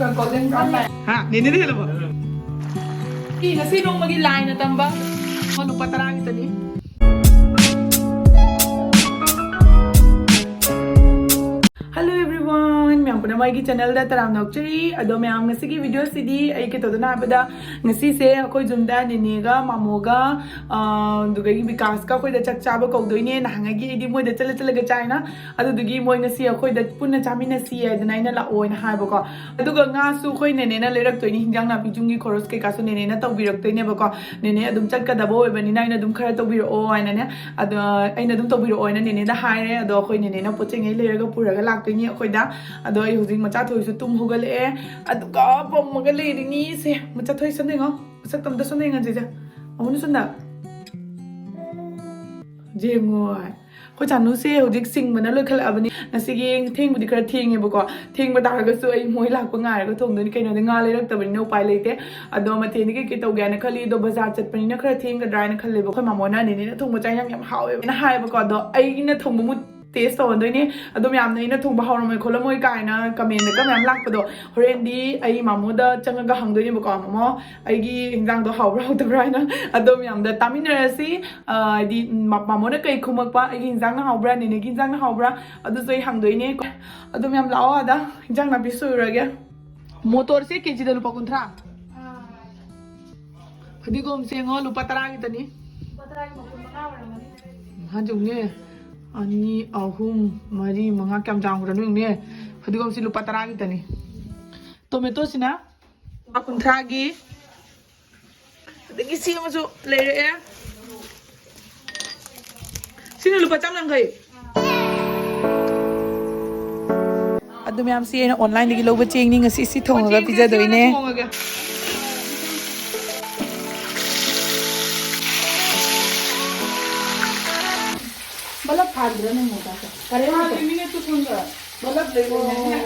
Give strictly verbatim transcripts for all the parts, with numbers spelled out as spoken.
ꯍꯥ? ꯅꯦꯅꯦꯗ ꯍꯦꯜꯂꯕꯣ? ꯐꯤ ꯉꯁꯤ ꯅꯣꯡꯃꯒꯤ ꯂꯥꯏꯅ ꯇꯝꯕ꯫ ꯂꯨꯄꯥ ꯇꯔꯥꯒꯤꯇꯅꯤ꯫ Hello everyone, ꯃꯌꯥꯝ ꯄꯨꯝꯅꯃꯛ ꯑꯩꯒꯤ channelꯗ ꯇꯔꯥꯝꯅ ꯑꯣꯛꯆꯔꯤ꯫ ꯑꯗꯣ ꯃꯌꯥꯝ, ꯉꯁꯤꯒꯤ videoꯁꯤꯗꯤ ꯑꯩ ꯀꯩ ꯇꯧꯗꯣꯏꯅꯣ ꯍꯥꯏꯕꯗ, ꯉꯁꯤꯁꯦ ꯑꯩꯈꯣꯏ ꯌꯨꯝꯗ ꯅꯦꯅꯦꯒ ꯃꯥꯃꯣꯒ, ꯑ, ꯑꯗꯨꯗꯒꯤ ꯕꯤꯀꯥꯁꯀ ꯑꯩꯈꯣꯏꯗ ꯆꯥꯛ ꯆꯥꯕ ꯀꯧꯗꯣꯏꯅꯦ꯫ ꯅꯍꯥꯟꯉꯩꯒꯤ ꯑꯩꯗꯤ ꯃꯣꯏꯗ ꯆꯠꯂ ꯆꯠꯂꯒ ꯆꯥꯏꯅ, ꯑꯗꯨꯗꯨꯒꯤ ꯃꯣꯏ ꯉꯁꯤ ꯑꯩꯈꯣꯏꯗ ꯄꯨꯟꯅ ꯆꯥꯃꯤꯟꯅꯁꯤ ꯍꯥꯏꯗꯅ ꯑꯩꯅ ꯂꯥꯛꯑꯣꯅ ꯍꯥꯏꯕꯀꯣ꯫ ꯑꯗꯨꯒ ꯉꯥꯁꯨ ꯑꯩꯈꯣꯏ ꯅꯦꯅꯦꯅ ꯂꯩꯔꯛꯇꯣꯏꯅꯤ, ꯍꯤꯟꯖꯥꯡ ꯅꯥꯄꯤ ꯌꯨꯝꯒꯤ ꯈꯣꯔꯣꯁ ꯀꯩꯀꯥꯁꯨ ꯅꯦꯅꯦꯅ ꯇꯧꯕꯤꯔꯛꯇꯣꯏꯅꯦꯕꯀꯣ꯫ ꯅꯦꯅꯦ ꯑꯗꯨꯝ ꯆꯠꯀꯗꯕ ꯑꯣꯏꯕꯅꯤꯅ ꯑꯩꯅ ꯑꯗꯨꯝ ꯈꯔ ꯇꯧꯕꯤꯔꯛꯑꯣ ꯍꯥꯏꯅꯅꯦ, ꯑꯗꯣ ꯑꯩꯅ ꯑꯗꯨꯝ ꯇꯧꯕꯤꯔꯛꯑꯣ ꯍꯥꯏꯅ ꯅꯦꯅꯦꯗ ꯍꯥꯏꯔꯦ꯫ ꯑꯗꯣ ꯑꯩꯈꯣꯏ ꯅꯦꯅꯦꯅ ꯄꯣꯠ ꯆꯩꯉꯩ ꯂꯩꯔꯒ ꯄꯨꯔꯒ ꯂꯥꯛꯇꯣꯏꯅꯤ ꯑꯩꯈꯣꯏꯗ꯫ ꯑꯗꯣ ꯑꯩ ꯍꯧꯖꯤꯛ ꯃꯆꯥ ꯊꯣꯏꯁꯨ ꯇꯨꯝ ꯍꯧꯒꯠꯂꯛꯑꯦ, ꯑꯗꯨꯒ ꯄꯝꯃꯒ ꯂꯩꯔꯤꯅꯤ꯫ ꯁꯦ, ꯃꯆꯥ ꯊꯣꯏ, ꯁꯣꯝꯗ ꯌꯦꯡꯉꯣ, ꯃꯁꯛꯇꯣ ꯑꯝꯇ ꯁꯣꯝꯗ ꯌꯦꯡꯍꯟꯁꯤꯁꯦ꯫ ꯑꯃꯨꯛꯅ ꯁꯣꯝꯗ ꯌꯦꯡꯉꯣ꯫ ꯑꯩꯈꯣꯏ ꯆꯥꯅꯨꯁꯦ ꯍꯧꯖꯤꯛ ꯁꯤꯡꯕꯅ ꯂꯣꯏꯈꯠꯂꯛꯑꯕꯅꯤ꯫ ꯉꯁꯤꯒꯤ ꯊꯦꯡꯕꯨꯗꯤ ꯈꯔ ꯊꯦꯡꯉꯦꯕꯀꯣ, ꯊꯦꯡꯕ ꯇꯥꯔꯒꯁꯨ ꯑꯩ ꯃꯣꯏ ꯂꯥꯛꯄ ꯉꯥꯏꯔꯒ ꯊꯣꯡꯗꯣꯏꯅꯤ꯫ ꯀꯩꯅꯣꯗꯤ ꯉꯥ ꯂꯩꯔꯛꯇꯕꯅꯤꯅ ꯎꯄꯥꯏ ꯂꯩꯇꯦ꯫ ꯑꯗꯣ ꯃꯊꯦꯜꯗꯤ ꯀꯩꯀꯩ ꯇꯧꯒꯦ ꯍꯥꯏꯅ ꯈꯜꯂꯤ, ꯑꯗꯣ ꯕꯖꯥꯔ ꯆꯠꯄꯅꯤꯅ ꯈꯔ ꯊꯦꯡꯒꯗ꯭ꯔꯥ ꯍꯥꯏꯅ ꯈꯜꯂꯦꯕ꯫ ꯑꯩꯈꯣꯏ ꯃꯥꯃꯣꯅ ꯅꯦꯅꯦꯅ ꯊꯣꯡꯕ ꯆꯥꯛ ꯏꯟꯁꯥꯡ ꯌꯥꯝ ꯍꯥꯎꯋꯦꯅ ꯍꯥꯏꯌꯦꯕꯀꯣ, ꯑꯗꯣ ꯑꯩꯅ ꯊꯣꯡꯕ ꯃꯨꯠ ꯇꯦꯁ ꯇꯧꯍꯟꯗꯣꯏꯅꯦ꯫ ꯑꯗꯣ ꯃꯌꯥꯝꯅ ꯑꯩꯅ ꯊꯣꯡꯕ ꯍꯥꯎꯔꯝꯃꯣꯏ ꯈꯣꯠꯂꯝꯃꯣꯏ ꯀꯥꯏꯅ ꯀꯃꯦꯟꯗꯒ ꯃꯌꯥꯝ ꯂꯥꯛꯄꯗꯣ, ꯍꯣꯔꯦꯟꯗꯤ ꯑꯩ ꯃꯥꯃꯣꯗ ꯆꯪꯉꯒ ꯍꯪꯗꯣꯏꯅꯦꯕꯀꯣ, "ꯃꯥꯃꯣ, ꯑꯩꯒꯤ ꯍꯤꯟꯖꯥꯡꯗꯣ ꯍꯥꯎꯕ꯭ꯔꯥ ꯍꯥꯎꯇꯕ꯭ꯔꯥ?" ꯍꯥꯏꯅ꯫ ꯑꯗꯣ ꯃꯌꯥꯝꯗ ꯇꯥꯃꯤꯟꯅꯔꯁꯤ꯫ ꯑ, ꯍꯥꯏꯗꯤ, ꯃꯥ-, ꯃꯥꯃꯣꯅ ꯀꯩ ꯈꯨꯝꯃꯛꯄ, ꯑꯩꯒꯤ ꯍꯤꯟꯖꯥꯡꯅ ꯍꯥꯎꯕ꯭ꯔꯥ, ꯅꯦꯅꯦꯒꯤ ꯍꯤꯟꯖꯥꯡꯅ ꯍꯥꯎꯕ꯭ꯔꯥ, ꯑꯗꯨꯁꯨ ꯑꯩ ꯍꯪꯗꯣꯏꯅꯦ꯫ ꯑꯗꯣ ꯃꯌꯥꯝ ꯂꯥꯛꯑꯣ, ꯑꯗ ꯍꯤꯟꯖꯥꯡ ꯅꯥꯄꯤ ꯁꯣꯏꯔꯨꯔꯒꯦ꯫ ꯃꯣꯇꯣꯔꯁꯦ ꯀꯦꯖꯤꯗ ꯂꯨꯄꯥ ꯀꯨꯟꯊ꯭ꯔꯥ꯫ ꯐꯗꯤꯒꯣꯝꯁꯦ ꯌꯦꯡꯉꯣ, ꯂꯨꯄꯥ ꯇꯔꯥꯒꯤꯇꯅꯤ꯫ ꯍꯥꯟꯖꯧꯅꯦ꯫ ꯑꯅꯤ, ꯑꯍꯨꯝ, ꯃꯔꯤ, ꯃꯉꯥ, ꯀꯌꯥꯝ ꯆꯥꯎꯈ꯭ꯔꯅꯣ ꯌꯦꯡꯉꯨꯅꯦ꯫ ꯐꯗꯤꯒꯣꯝꯁꯤ ꯂꯨꯄꯥ ꯇꯔꯥꯒꯤꯇꯅꯤ꯫ ꯇꯣꯃꯦꯇꯣꯁꯤꯅ ꯂꯨꯄꯥ ꯀꯨꯟꯊ꯭ꯔꯥꯒꯤ꯫ ꯑꯗꯒꯤ ꯁꯤ ꯑꯃꯁꯨ ꯂꯩꯔꯛꯑꯦ꯫ ꯁꯤꯅ ꯂꯨꯄꯥ ꯆꯥꯝ ꯌꯥꯡꯈꯩ꯫ ꯑꯗꯨ ꯃꯌꯥꯝꯁꯤ ꯑꯩꯅ online ꯗꯒꯤ ꯂꯧꯕ ꯆꯦꯡꯅꯤ꯫ ꯉꯁꯤ ꯁꯤ ꯊꯣꯡꯉꯒ ꯆꯦꯡꯁꯦ ꯄꯤꯖꯗꯣꯏꯅꯦ꯫ ꯊꯣꯡꯉꯒꯦ꯫ ꯕꯂꯞ ꯊꯥꯟꯗ꯭ꯔꯅꯦ ꯃꯣꯗꯥꯁꯦ? ꯀꯔꯦꯟ ꯊꯥꯗ꯭ꯔꯤ, ꯃꯤꯅꯠꯇꯨ ꯁꯨꯝꯗ꯫ ꯕꯂꯞ ꯂꯩꯔꯣꯏꯅꯦ꯫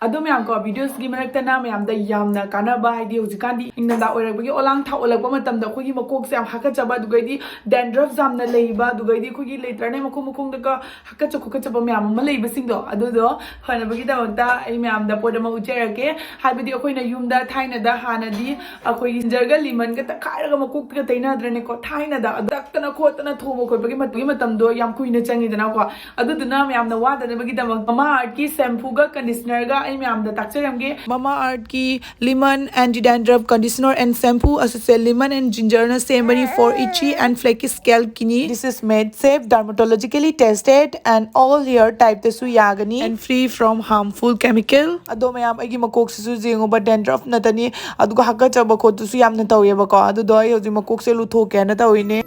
ꯑꯣ꯫ ꯑꯗꯣ ꯃꯌꯥꯝ ꯀꯣ, videosꯀꯤ ꯃꯔꯛꯇꯅ ꯃꯌꯥꯝꯗ ꯌꯥꯝꯅ ꯀꯥꯟꯅꯕ, ꯍꯥꯏꯗꯤ ꯍꯧꯖꯤꯛꯀꯥꯟꯗꯤ ꯏꯪꯊꯝꯊꯥ ꯑꯣꯏꯔꯛꯄꯒꯤ ꯑꯣꯂꯥꯡ ꯊꯥ ꯑꯣꯜꯂꯛꯄ ꯃꯇꯝꯗ ꯑꯩꯈꯣꯏꯒꯤ ꯃꯀꯣꯛꯁꯦ ꯌꯥꯝ ꯍꯥꯀꯠꯆꯕ, ꯑꯗꯨꯒꯩꯗꯤ dandruff ꯌꯥꯝꯅ ꯂꯩꯕ, ꯑꯗꯨꯒꯩꯗꯤ ꯑꯩꯈꯣꯏꯒꯤ ꯂꯩꯇ꯭ꯔꯅꯦ ꯃꯈꯣꯡ ꯃꯈꯣꯡꯗꯒ ꯍꯥꯀꯠꯆ ꯈꯣꯠꯀꯠꯆꯕ ꯃꯌꯥꯝ ꯑꯃ ꯂꯩꯕꯁꯤꯡꯗꯣ, ꯑꯗꯨꯗꯣ ꯐꯅꯕꯒꯤꯗꯃꯛꯇ ꯑꯩ ꯃꯌꯥꯝꯗ ꯄꯣꯠ ꯑꯃ ꯎꯠꯆꯔꯛꯀꯦ꯫ ꯍꯥꯏꯕꯗꯤ ꯑꯩꯈꯣꯏꯅ ꯌꯨꯝꯗ ꯊꯥꯏꯅꯗ ꯍꯥꯟꯅꯗꯤ ꯑꯩꯈꯣꯏꯒꯤ ꯖꯤꯟꯖꯔꯒ ꯂꯤꯃꯟꯒ ꯇꯛꯈꯥꯏꯔꯒ ꯃꯀꯣꯛꯇꯒ ꯇꯩꯅꯗ꯭ꯔꯅꯦꯀꯣ, ꯊꯥꯏꯅꯗ ꯑꯗꯨ ꯇꯛꯇꯅ ꯈꯣꯠꯇꯅ ꯊꯣꯡꯕ ꯈꯣꯠꯄꯒꯤ ꯃꯇꯝ-, ꯃꯇꯝꯗꯣ ꯌꯥꯝ ꯀꯨꯏꯅ ꯆꯪꯉꯤꯗꯅꯀꯣ꯫ ꯑꯗꯨꯗꯨꯅ ꯃꯌꯥꯝꯅ ꯋꯥꯗꯅꯕꯒꯤꯗꯃꯛ Mama Earthꯀꯤ shampooꯒ conditionerꯒ ꯑꯩ ꯃꯌꯥꯝꯗ ꯇꯥꯛꯆꯔꯝꯒꯦ꯫ Mama Earthꯀꯤ Lemon Anti Dandruff Conditioner and Shampoo ꯑꯁꯤꯁꯦ lemon and gingerꯅ ꯁꯦꯝꯕꯅꯤ for itchy and flaky scalpꯀꯤꯅꯤ꯫ This is made safe, dermatologically tested and all hair typeꯇꯁꯨ ꯌꯥꯒꯅꯤ and free from harmful chemical꯫ ꯑꯗꯣ ꯃꯌꯥꯝ, ꯑꯩꯒꯤ ꯃꯀꯣꯛꯁꯤꯁꯨ ꯌꯦꯡꯉꯨꯕ, dandruff ꯅꯠꯇꯅꯤ, ꯑꯗꯨꯒ ꯍꯥꯀꯠꯆꯕ ꯈꯣꯠꯇꯨꯁꯨ ꯌꯥꯝꯅ ꯇꯧꯋꯦꯕꯀꯣ꯫ ꯑꯗꯨꯗꯣ ꯑꯩ ꯍꯧꯖꯤꯛ ꯃꯀꯣꯛꯁꯦ ꯂꯨꯊꯣꯛꯀꯦꯅ ꯇꯧꯔꯤꯅꯦ꯫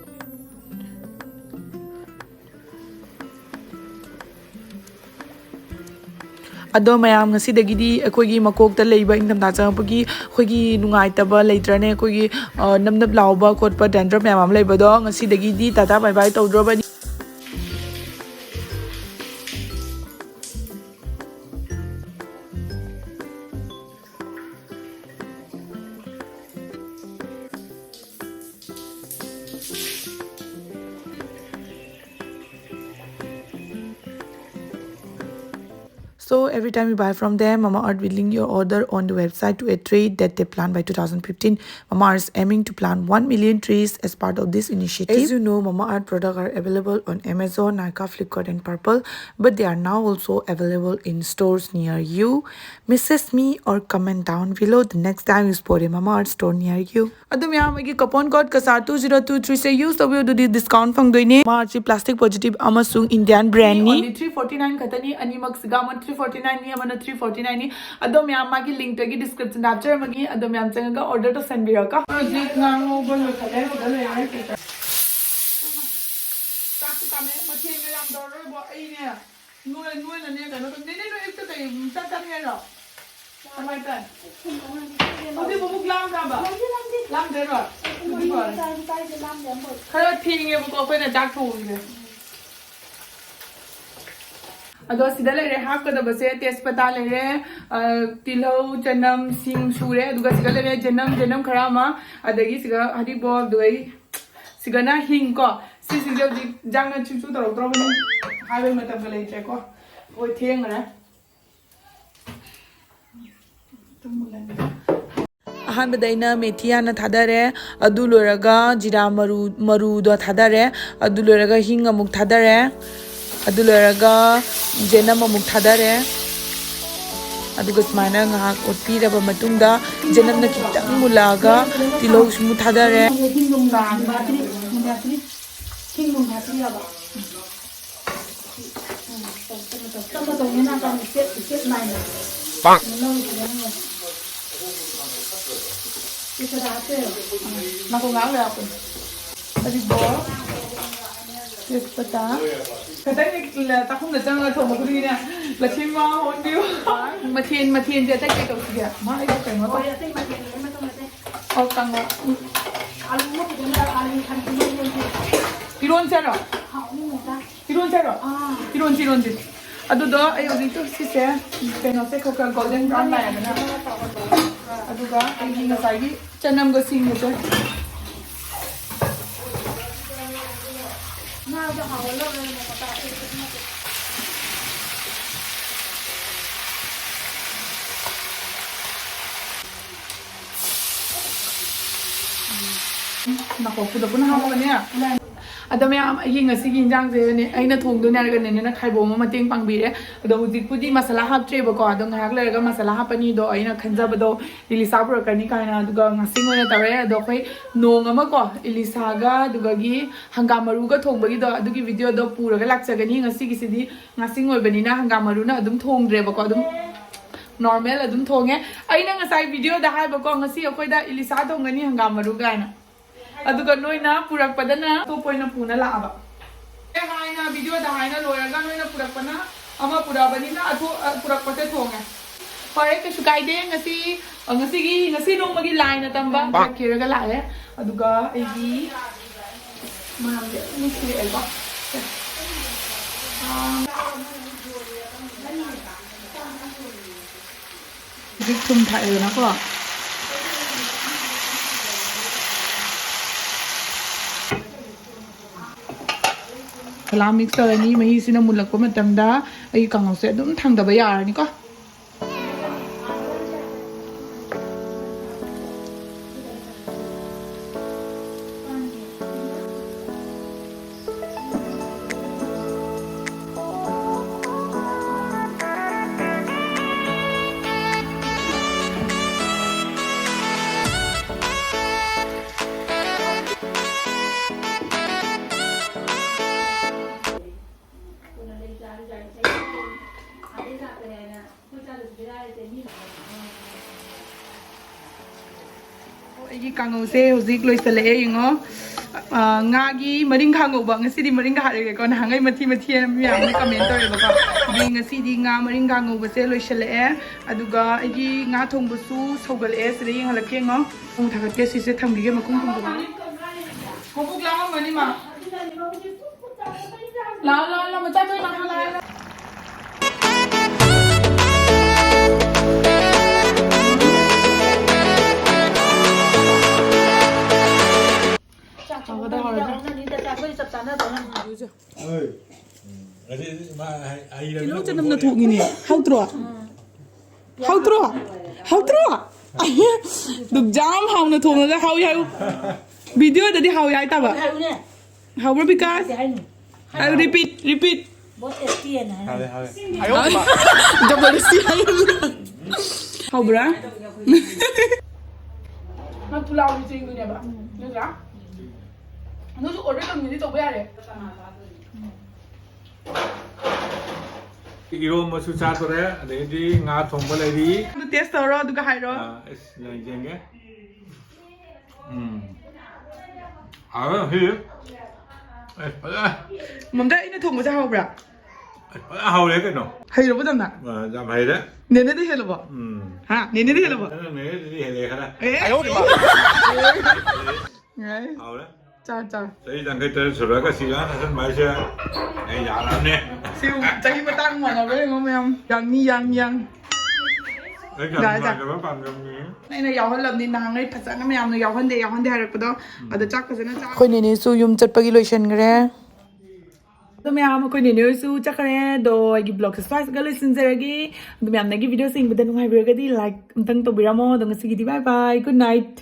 ꯑꯗꯣ ꯃꯌꯥꯝ, ꯉꯁꯤꯗꯒꯤꯗꯤ ꯑꯩꯈꯣꯏꯒꯤ ꯃꯀꯣꯛꯇ ꯂꯩꯕ ꯏꯪꯊꯝꯊꯥ ꯆꯪꯉꯛꯄꯒꯤ ꯑꯩꯈꯣꯏꯒꯤ ꯅꯨꯡꯉꯥꯏꯇꯕ ꯂꯩꯇ꯭ꯔꯅꯦ, ꯑꯩꯈꯣꯏꯒꯤ, ꯑ, ꯅꯞ ꯅꯞ ꯂꯥꯎꯕ ꯈꯣꯠꯄ dandruff ꯃꯌꯥꯝ ꯑꯃ ꯂꯩꯕꯗꯣ, ꯉꯁꯤꯗꯒꯤꯗꯤ ꯇꯥꯇꯥ ꯕꯥꯏ ꯕꯥꯏ ꯇꯧꯗ꯭ꯔꯣꯕꯅꯤ꯫ So every time you buy from them, Mama Earth will link your order on the website to a tree that they plant by two thousand fifteen. Mama Earth is aiming to plant one million trees as part of this initiative. As you know, Mama Earth products are available on Amazon, Nykaa, Flipkart, and Purplle, but they are now also available in stores near you. Message me or comment down below the next time you spot a Mama Earth store near you. ꯑꯗꯨ ꯃꯌꯥꯝ, ꯑꯩꯒꯤ coupon code ꯀꯁꯥ two zero two three ꯁꯦ use ꯇꯧꯕꯤꯌꯨ, ꯑꯗꯨꯗꯤ discount ꯐꯪꯗꯣꯏꯅꯦ꯫ Mama Earth ꯁꯤ plastic positive ꯑꯃꯁꯨꯡ Indian brand ꯅꯤ꯫ Only three forty nine ꯈꯛꯇꯅꯤ, ꯑꯅꯤꯃꯛꯁꯤꯒ, ꯑꯃꯅ three forty nine ꯅꯤ, ꯑꯃꯅ three forty nine ꯅꯤ꯫ ꯑꯗꯣ ꯃꯌꯥꯝ, ꯃꯥꯒꯤ link ꯇꯒꯤ description ꯗ ꯍꯥꯞꯆꯔꯝꯃꯒꯦ, ꯑꯗꯣ ꯃꯌꯥꯝ ꯆꯪꯉꯒ order ꯇꯧꯁꯟꯕꯤꯔꯣꯀꯣ꯫ ꯍꯧꯖꯤꯛ ꯉꯥ ꯉꯧꯕ ꯂꯣꯏꯈꯠꯂꯦ, ꯁꯤꯗ ꯂꯩꯔꯦ꯫ ꯆꯥꯛꯁꯨ ꯀꯥꯝꯃꯦ, ꯃꯊꯦꯜꯒ ꯌꯥꯝ ꯇꯧꯔꯔꯣꯏꯕꯣ꯫ ꯑꯩꯅꯦ, ꯅꯣꯏ, ꯅꯣꯏꯅꯅꯦ, ꯀꯩꯅꯣ ꯇꯧ-, ꯅꯦꯅꯦ, ꯅꯣꯏ ꯑꯌꯨꯛꯇ ꯀꯩ ꯆꯥꯛ ꯆꯥꯅꯤ ꯍꯥꯏꯅꯣ? ꯀꯃꯥꯏ ꯇꯧ-, ꯍꯧꯖꯤꯛ ꯃꯕꯨꯛ ꯂꯥꯝꯗ꯭ꯔꯕ? ꯂꯥꯝꯗ꯭ꯔꯦꯕ? ꯑꯗꯨꯗꯤ ꯐꯔꯦ꯫ ꯈꯔ ꯊꯦꯡꯉꯦꯕꯀꯣ ꯑꯩꯈꯣꯏꯅ ꯆꯥꯛ ꯊꯣꯡꯉꯤꯁꯦ꯫ ꯑꯗꯣ ꯁꯤꯗ ꯂꯩꯔꯦ ꯍꯥꯞꯀꯗꯕꯁꯦ, ꯇꯦꯖꯄꯇꯥ ꯂꯩꯔꯦ, ꯑ, ꯇꯤꯜꯍꯧ, ꯆꯅꯝ, ꯁꯤꯡ ꯁꯨꯔꯦ꯫ ꯑꯗꯨꯒ ꯁꯤꯗ ꯂꯩꯔꯦ ꯆꯅꯝ, ꯆꯅꯝ ꯈꯔ ꯑꯃ, ꯑꯗꯒꯤ ꯁꯤꯒ ꯍꯔꯤꯕꯣꯞ, ꯑꯗꯨꯒ ꯑꯩ ꯁꯤꯒꯅ ꯍꯤꯡ ꯀꯣ꯫ ꯁꯤꯁꯤꯡꯁꯦ ꯍꯧꯖꯤꯛ ꯏꯟꯖꯥꯡꯅ ꯆꯨ ꯆꯨ ꯇꯧꯔꯛꯇ꯭ꯔꯕꯅꯤ, ꯍꯥꯏꯕꯩ ꯃꯇꯝꯒ ꯂꯩꯇ꯭ꯔꯦꯀꯣ꯫ ꯍꯣꯏ, ꯊꯦꯡꯈ꯭ꯔꯦ꯫ ꯑꯍꯥꯟꯕꯗ ꯑꯩꯅ ꯃꯦꯊꯤ ꯍꯥꯟꯅ ꯊꯥꯗꯔꯦ꯫ ꯑꯗꯨ ꯂꯣꯏꯔꯒ ꯖꯤꯔꯥ ꯃꯔꯨ, ꯃꯔꯨꯗꯣ ꯊꯥꯗꯔꯦ꯫ ꯑꯗꯨ ꯂꯣꯏꯔꯒ ꯍꯤꯡ ꯑꯃꯨꯛ ꯊꯥꯗꯔꯦ꯫ ꯑꯗꯨ ꯂꯣꯏꯔꯒ ꯖꯦꯅꯝ ꯑꯃꯨꯛ ꯊꯥꯗꯔꯦ꯫ ꯑꯗꯨꯒ ꯁꯨꯃꯥꯏꯅ ꯉꯥꯏꯍꯥꯛ ꯑꯣꯠꯄꯤꯔꯕ ꯃꯇꯨꯡꯗ ꯖꯦꯅꯝꯅ ꯈꯤꯇꯪ ꯃꯨꯜꯂꯛꯑꯒ ꯇꯤꯜꯍꯧꯁꯨ ꯑꯃꯨꯛ ꯊꯥꯗꯔꯦ꯫ ꯍꯤꯡ ꯅꯨꯡ ꯍꯥꯞꯄꯤꯔꯕ? ꯎꯝ, ꯇꯞꯅ ꯇꯧꯅꯤ, ꯅꯥꯀꯟ ꯏꯁꯇꯦꯞ, ꯏꯁꯇꯦꯞ ꯅꯥꯏꯅ꯫ ꯄꯥꯛ꯫ ꯀꯩꯅꯣ ꯂꯧꯔꯤꯁꯤꯅ ꯅꯪ꯫ ꯁꯤ ꯈꯔ ꯍꯥꯞꯄꯤꯔꯣ꯫ ꯅꯥꯀꯣꯡ ꯉꯥꯡ ꯂꯩꯔꯛꯄꯅꯦ꯫ ꯑꯗꯨꯗꯣ ꯇꯦꯖꯄꯇꯥ꯫ ꯈꯤꯇꯪꯗꯤ ꯆꯥꯛꯈꯨꯝꯗ ꯆꯪꯉꯒ ꯊꯣꯡꯕ ꯈꯨꯗꯤꯡꯒꯤꯅꯦ, "ꯂꯛꯁꯃꯤ ꯃꯥ ꯍꯣꯟꯕꯤꯌꯨ"꯫ ꯃꯊꯦꯜ, ꯃꯊꯦꯜꯁꯦ ꯑꯇꯩ ꯀꯩ ꯇꯧꯁꯤꯒꯦ? ꯃꯥ ꯑꯩꯕꯨ ꯀꯩꯅꯣ ꯇꯧ-, ꯍꯣꯏ, ꯑꯇꯩ ꯃꯊꯦꯜ ꯂꯣꯏ ꯃꯊꯪ ꯃꯊꯪ꯫ ꯑꯣ, ꯀꯥꯡꯉꯧ꯫ ꯎꯝ꯫ ꯑꯂꯨ ꯑꯃ ꯐꯖꯅ, ꯑꯂꯨ ꯊꯝꯖꯤꯜꯂꯒ ꯏꯔꯣꯟꯁꯦ ꯍꯥꯏꯔꯣ? ꯍꯥꯎꯅꯤ ꯃꯣꯃꯣꯗ꯫ ꯏꯔꯣꯟꯁꯦ ꯍꯥꯏꯔꯣ? ꯑꯥ꯫ ꯏꯔꯣꯟꯁꯤ, ꯏꯔꯣꯟꯁꯤ꯫ ꯑꯗꯨꯗꯣ ꯑꯩ ꯍꯧꯖꯤꯛꯇꯣ ꯁꯤꯁꯦ, ꯀꯩꯅꯣꯁꯦ ꯈꯔ ꯈꯔ ꯒꯣꯜꯗꯟ ꯕ꯭ꯔꯥꯎꯟ ꯂꯥꯛꯑꯦꯗꯅ꯫ ꯑꯗꯨꯒ ꯑꯩꯒꯤ ꯉꯁꯥꯏꯒꯤ ꯆꯅꯝꯒ ꯁꯤꯡꯒꯁꯦ꯫ ꯉꯥꯗꯣ ꯍꯥꯎꯍꯜꯂꯒ ꯃꯣꯃꯣ ꯆꯥꯁꯦ꯫ ꯅꯥꯀꯣꯛꯄꯗ ꯄꯨꯟꯅ ꯍꯥꯞꯄꯒꯅꯦ꯫ ꯑꯗꯣ ꯃꯌꯥꯝ, ꯑꯩꯒꯤ ꯉꯁꯤꯒꯤ ꯏꯟꯖꯥꯡꯁꯦ ꯅꯦ-, ꯑꯩꯅ ꯊꯣꯡꯗꯣꯏꯅꯦ ꯍꯥꯏꯔꯒ ꯅꯦꯅꯦꯅ ꯈꯥꯏꯕꯣꯝ ꯑꯃ ꯃꯇꯦꯡ ꯄꯥꯡꯕꯤꯔꯦ꯫ ꯑꯗꯣ ꯍꯧꯖꯤꯛꯄꯨꯗꯤ ꯃꯁꯥꯂꯥ ꯍꯥꯞꯇ꯭ꯔꯦꯕꯀꯣ, ꯑꯗꯣ ꯉꯥꯏꯍꯥꯛ ꯂꯩꯔꯒ ꯃꯁꯥꯂꯥ ꯍꯥꯞꯄꯅꯤ꯫ ꯑꯗꯣ ꯑꯩꯅ ꯈꯟꯖꯕꯗꯣ ꯏꯂꯤꯁꯥ ꯄꯨꯔꯛꯀꯅꯤ ꯀꯥꯏꯅ, ꯑꯗꯨꯒ ꯉꯁꯤ ꯑꯣꯏꯅ ꯇꯧꯔꯦ꯫ ꯑꯗꯣ ꯑꯩꯈꯣꯏ ꯅꯣꯡ ꯑꯃꯀꯣ, ꯏꯂꯤꯁꯥꯒ ꯑꯗꯨꯒꯒꯤ ꯍꯪꯒꯥꯝ ꯃꯔꯨꯒ ꯊꯣꯡꯕꯒꯤꯗꯣ, ꯑꯗꯨꯒꯤ ꯚꯤꯗꯤꯑꯣꯗꯣ ꯄꯨꯔꯒ ꯂꯥꯛꯆꯒꯅꯤ꯫ ꯉꯁꯤꯒꯤꯁꯤꯗꯤ ꯉꯥꯁꯤꯡ ꯑꯣꯏꯕꯅꯤꯅ ꯍꯪꯒꯥꯝ ꯃꯔꯨꯅ ꯑꯗꯨꯝ ꯊꯣꯡꯗ꯭ꯔꯦꯕꯀꯣ, ꯑꯗꯨꯝ ꯅꯣꯔꯃꯦꯜ ꯑꯗꯨꯝ ꯊꯣꯡꯉꯦ꯫ ꯑꯩꯅ ꯉꯁꯥꯏ ꯚꯤꯗꯤꯑꯣꯗ ꯍꯥꯏꯕꯀꯣ, ꯉꯁꯤ ꯑꯩꯈꯣꯏꯗ ꯏꯂꯤꯁꯥ ꯊꯣꯡꯒꯅꯤ ꯍꯪꯒꯥꯝ ꯃꯔꯨ ꯀꯥꯏꯅ꯫ ꯑꯗꯨꯒ ꯅꯣꯏꯅ ꯄꯨꯔꯛꯄꯗꯅ ꯑꯇꯣꯞꯄ ꯑꯣꯏꯅ ꯄꯨꯅ ꯂꯥꯛꯑꯕ꯫ ꯑꯦ, ꯍꯥꯏꯅ ꯚꯤꯗꯤꯑꯣꯗ ꯍꯥꯏꯅ ꯂꯣꯏꯔꯒ ꯅꯣꯏꯅ ꯄꯨꯔꯛꯄꯅ ꯑꯃ ꯄꯨꯔꯛꯑꯕꯅꯤꯅ ꯑꯊꯣ-, ꯑ, ꯄꯨꯔꯛꯄꯁꯦ ꯊꯣꯡꯉꯦ꯫ ꯐꯔꯦ, ꯀꯩꯁꯨ ꯀꯥꯏꯗꯦ꯫ ꯉꯁꯤ, ꯑ, ꯉꯁꯤꯒꯤ, ꯉꯁꯤ ꯅꯣꯡꯃꯒꯤ ꯂꯥꯏꯅ ꯇꯝꯕ ꯄꯥꯛ ꯀꯦꯔꯒ ꯂꯥꯛꯑꯦ꯫ ꯑꯗꯨꯒ ꯑꯩꯒꯤ ꯃꯌꯥꯝꯁꯦ ꯅꯨꯡꯁꯤꯔꯛꯑꯦꯀꯣ꯫ ꯁꯦ꯫ ꯑꯥ꯫ ꯍꯧꯖꯤꯛ ꯊꯨꯝ ꯊꯥꯛꯑꯦꯗꯅꯀꯣ꯫ ꯐꯖꯅ ꯃꯤꯛꯁ ꯇꯧꯔꯅꯤ꯫ ꯃꯍꯤꯁꯤꯅ ꯃꯨꯜꯂꯛꯄ ꯃꯇꯝꯗ ꯑꯩꯒꯤ ꯀꯥꯡꯉꯧꯁꯦ ꯑꯗꯨꯝ ꯊꯥꯡꯗꯕ ꯌꯥꯔꯅꯤꯀꯣ꯫ ꯑꯩꯒꯤ ꯀꯥꯡꯉꯧꯁꯦ ꯍꯧꯖꯤꯛ ꯂꯣꯏꯁꯤꯜꯂꯛꯑꯦ, ꯌꯦꯡꯉꯣ꯫ ꯑ, ꯉꯥꯒꯤ ꯃꯔꯤꯡꯈꯥ ꯉꯧꯕ꯫ ꯉꯁꯤꯗꯤ ꯃꯔꯤꯡꯈꯥ ꯍꯥꯏꯔꯒꯦꯀꯣ, ꯅꯍꯥꯟꯈꯩ ꯃꯊꯤ ꯃꯊꯤ ꯍꯥꯏꯅ ꯃꯌꯥꯝ ꯑꯃ ꯀꯃꯦꯟ ꯇꯧꯋꯦꯕꯀꯣ꯫ ꯑꯗꯨꯒꯤ ꯉꯁꯤꯗꯤ ꯉꯥ ꯃꯔꯤꯡꯈꯥ ꯉꯧꯕꯁꯦ ꯂꯣꯏꯁꯤꯜꯂꯛꯑꯦ꯫ ꯑꯗꯨꯒ ꯑꯩꯒꯤ ꯉꯥ ꯊꯣꯡꯕꯁꯨ ꯁꯧꯒꯠꯂꯛꯑꯦ꯫ ꯁꯤꯗ ꯌꯦꯡꯍꯜꯂꯛꯀꯦ, ꯌꯦꯡꯉꯣ꯫ ꯊꯣꯡ ꯊꯥꯒꯠꯀꯦ꯫ ꯁꯤꯁꯦ ꯊꯝꯈꯤꯒꯦ ꯃꯈꯨꯝ ꯈꯨꯝꯖꯤꯜꯂꯒ꯫ ꯃꯕꯨꯛ ꯂꯥꯝꯃꯝꯃꯅꯤ, ꯃꯥ꯫ ꯂꯥꯛꯑꯣ, ꯂꯥꯛꯑꯣ, ꯂꯥꯛꯑꯣ, ꯃꯆꯥ ꯊꯣꯏ ꯂꯥꯛꯑꯣ, ꯂꯥꯛꯑꯣ꯫ ꯆꯥꯛ ꯊꯣꯡꯕꯗ ꯍꯧꯔꯒ꯫ ꯌꯥꯎꯔꯝꯃꯅꯤꯗ, ꯆꯥꯛ ꯑꯩꯈꯣꯏ ꯆꯞ ꯆꯥꯅ ꯇꯧꯔꯝꯃꯅꯤ꯫ ꯎꯝ꯫ ꯉꯁꯤꯗꯤ ꯃꯥ ꯍꯩ-, ꯍꯩꯔꯕꯅꯤꯅ ꯇꯤꯜꯍꯧ ꯆꯅꯝꯅ ꯊꯣꯡꯉꯤꯅꯦ꯫ ꯍꯥꯎꯇ꯭ꯔꯣ? ꯍꯥꯎꯇ꯭ꯔꯣ? ꯍꯥꯎꯇ꯭ꯔꯣ? ꯑꯗꯨꯛ ꯌꯥꯝ ꯍꯥꯎꯅ ꯊꯣꯡꯉꯒ ꯍꯥꯎꯏ ꯍꯥꯏꯌꯨ꯫ ꯚꯤꯗꯤꯑꯣꯗꯗꯤ ꯍꯥꯎꯏ ꯍꯥꯏꯇꯕ꯫ ꯍꯥꯏꯌꯨꯅꯦ꯫ ꯍꯥꯎꯕ꯭ꯔꯣ ꯕꯤꯀꯥꯁ? ꯀꯩ ꯍꯥꯏꯅꯣ? ꯍꯥꯏꯌꯨ, repeat, repeat꯫ Both S P N ꯍꯥꯏꯅ꯫ ꯍꯥꯎꯔꯦ, ꯍꯥꯎꯔꯦ꯫ ꯖꯕꯔꯗꯁꯇꯤ ꯍꯥꯏꯌꯨ꯫ ꯍꯥꯎꯕ꯭ꯔꯥ? ꯅꯪ ꯄꯨꯂꯥꯎꯒꯤ ꯆꯦꯡꯗꯨꯅꯦꯕ, ꯅꯠꯇ꯭ꯔꯥ? ꯅꯣꯏꯁꯨ order ꯇꯧꯅꯤꯡꯉꯗꯤ ꯇꯧꯕ ꯌꯥꯔꯦ꯫ ꯏꯔꯣꯝꯕꯁꯨ ꯆꯥꯗꯣꯔꯦ, ꯑꯗꯩꯗꯤ ꯉꯥ ꯊꯣꯡꯕ ꯂꯩꯔꯤ꯫ ꯑꯗꯨ taste ꯇꯧꯔꯣ, ꯑꯗꯨꯒ ꯍꯥꯏꯔꯣ꯫ ꯑꯥ, ꯑꯁ, ꯌꯦꯡꯒꯦ꯫ ꯎꯝ꯫ ꯍꯥꯎꯋꯦ, ꯉꯁꯤꯗꯤ꯫ ꯑꯦ, ꯐꯖꯅ꯫ ꯃꯝꯗ, ꯑꯩꯅ ꯊꯣꯡꯕꯁꯦ ꯍꯥꯎꯕ꯭ꯔꯥ? ꯑꯦ, ꯐꯖꯅ ꯍꯥꯎꯔꯦ ꯀꯩꯅꯣ꯫ ꯍꯩꯔꯕꯣ ꯌꯥꯝꯅ? ꯑ, ꯌꯥꯝ ꯍꯩꯔꯦ꯫ ꯅꯦꯅꯦꯗꯤ ꯍꯦꯜꯂꯕꯣ? ꯎꯝ꯫ ꯍꯥ? ꯅꯦꯅꯦꯗꯤ ꯍꯦꯜꯂꯕꯣ? ꯅꯪ ꯅꯦꯅꯦꯗꯤ ꯍꯦꯜꯂꯦ ꯈꯔ꯫ ꯑꯦ? ꯉꯥꯏ꯫ ꯍꯥꯎꯔꯦ꯫ ꯆꯥ, ꯆꯥ꯫ ꯆꯍꯤ ꯌꯥꯡꯈꯩ ꯇꯔꯦꯠ ꯁꯨꯔꯒ ꯁꯤꯒ ꯍꯥꯟꯅ ꯆꯟꯕ ꯍꯥꯏꯁꯦ ꯑꯩ ꯌꯥꯔꯕꯅꯦ꯫ ꯁꯤ ꯆꯍꯤ ꯃꯇꯥꯡ ꯃꯥꯟꯅꯕ꯭ꯔꯥ ꯌꯦꯡꯉꯣ ꯃꯌꯥꯝ꯫ ꯌꯥꯡꯅꯤ, ꯌꯥꯡ, ꯌꯥꯡ꯫ ꯑꯩ ꯀꯌꯥ ꯅꯨꯡꯉꯥꯏꯇꯕ ꯄꯥꯝꯖꯕꯅꯤ꯫ ꯑꯩꯅ ꯌꯥꯎꯍꯜꯂꯕꯅꯤ ꯅꯍꯥꯟꯉꯩ ꯐꯖꯅ ꯃꯌꯥꯝꯅ ꯌꯥꯎꯍꯟꯗꯦ ꯌꯥꯎꯍꯟꯗꯦ ꯍꯥꯏꯔꯛꯄꯗꯣ꯫ ꯑꯗꯣ ꯆꯥꯛ ꯐꯖꯅ ꯆꯥ ꯑꯩꯈꯣꯏ ꯅꯦꯅꯦꯁꯨ ꯌꯨꯝ ꯆꯠꯄꯒꯤ ꯂꯣꯏꯁꯤꯟꯈ꯭ꯔꯦ꯫ ꯑꯗꯣ ꯃꯌꯥꯝ ꯑꯩꯈꯣꯏ ꯅꯦꯅꯦ ꯍꯣꯏꯁꯨ ꯆꯠꯈ꯭ꯔꯦ꯫ ꯑꯗꯣ ꯑꯩꯒꯤ ꯕ꯭ꯂꯣꯒꯁꯦ ꯁ꯭ꯋꯥꯏꯁꯤꯒ ꯂꯣꯏꯁꯤꯟꯖꯔꯒꯦ꯫ ꯑꯗꯣ ꯃꯌꯥꯝꯅꯒꯤ ꯚꯤꯗꯤꯑꯣꯁꯦ ꯌꯦꯡꯕꯗ ꯅꯨꯡꯉꯥꯏꯕꯤꯔꯒꯗꯤ ꯂꯥꯏꯛ ꯑꯝꯇꯪ ꯇꯧꯕꯤꯔꯝꯃꯣ꯫ ꯑꯗꯣ ꯉꯁꯤꯒꯤꯗꯤ ꯕꯥꯏ ꯕꯥꯏ, ꯒꯨꯗ ꯅꯥꯏꯠ꯫